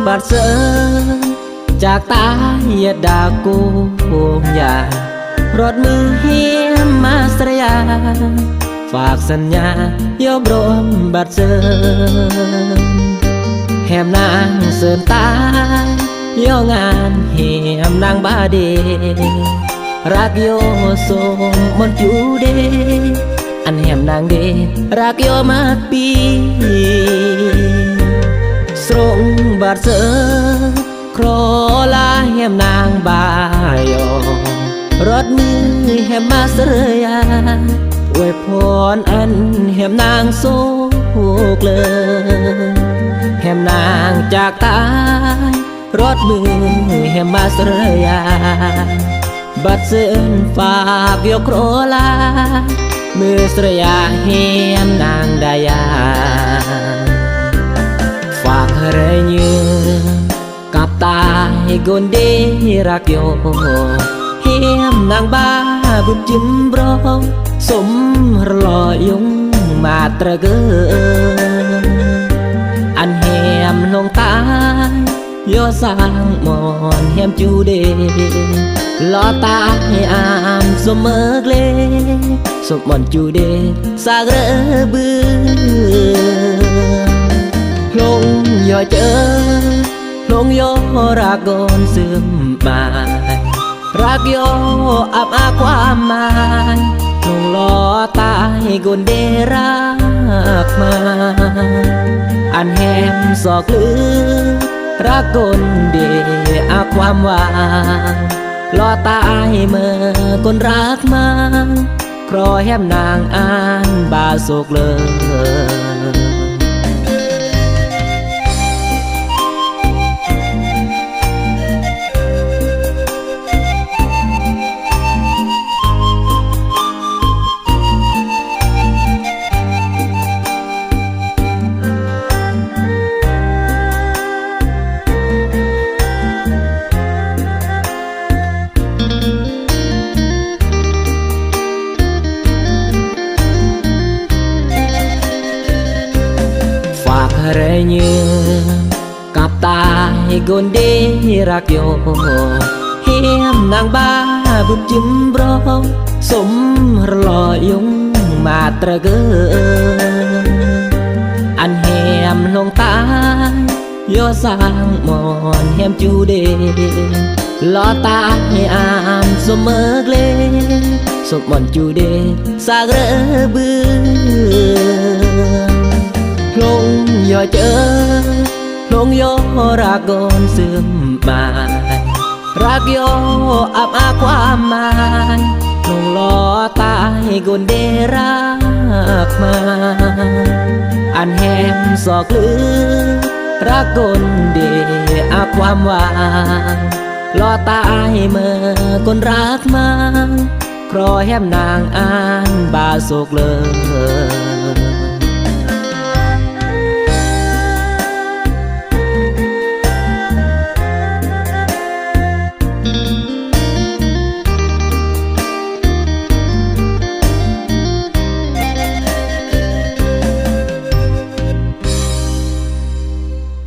ບາດເຊີນຈາກຕາຍ ຢາດດາໂກງຢາ ຮອດມືແຮມມາສະຣະຍາ ຝາກສັນຍາ ຢອກລົມບາດເຊີນ ແຮມນາງເຊີນຕາຍ ຢອກງານແຮມນາງບາເດ ລັກຢໍ່ສົມມອນຈູເດ ອັນແຮມນາງເດ ລັກຢໍ່ມາດປີ ສົງບາດເຊີນ ຂໍລາແຮມນາງບາຢໍ່ ຮອດມືແຮມມາສະເຣຍາ ອວຍພອນອັນແຮມນາງໂຊກເລີ ແຮມນາງຈາກຕາຍ ຮອດມືແຮມມາສະເຣຍາ ບາດເຊີນຝາກຢໍ່ຂໍລາ ມືສະເຣຍາແຮມນາງດາຢາ ຝາກເຮີຍເຍີກັບຕາຍໂກນເດ ລັກຢໍ່ແຮມນາງບາບຶດຈຶມບຣໍ ສົມເຮີຫຼໍ່ຍົງມາດຕະເກີ ອັນແຮມລົງຕາຍ ຢໍ່ສາງມອນແຮມຈູເດ ຫຼໍ່ຕາຍອາມສົມເມີກເລ ສົມມອນຈູເດ ສາກເຣີບື ຫຼົງຢໍ່ເຈີ ຫຼົງຢໍ່ລັກກ່ອນຊຶມມາຍ ລັກຢໍ່ອາບອາຄວາມໝາຍ ຫຼົງຫຼໍ່ຕາຍໂກນເດລັກມາ ອັນແຮມຊອກເຫຼືອ ລັກກ່ອນເດອາຄວາມຫວັງ ຫຼໍ່ຕາຍເມີກຄົນລັກມາ ເພາະແຮມນາງອານບາໂຊກເລີ. ຝາກເຮີຍເຍີ ກັບຕາຍໂກນເດລັກຢໍ່ ແຮມນາງບາບຶດຈຶມບຣໍ ສົມເຮີຫຼໍ່ຍົງມາດຕະເກີ ອັນແຮມລົງຕາຍ ຢໍ່ສາງມອນແຮມຈູເດ ຫຼໍ່ຕາຍອາມສົມເມີກເລ ສົມມອນຈູເດ ສາກເຣີບື ຫຼົງຢໍ່ເຈີ ຫຼົງຢໍ່ລັກກ່ອນຊຶມມາຍ ລັກຢໍ່ອາບອາຄວາມໝາຍ ຫຼົງຫຼໍ່ຕາຍໂກນເດລັກມາ ອັນແຮມຊອກເຫຼືອ ລັກກ່ອນເດອາຄວາມຫວັງ ຫຼໍ່ຕາຍເມີກຄົນລັກມາ ເພາະແຮມນາງອານບາໂຊກເລີ.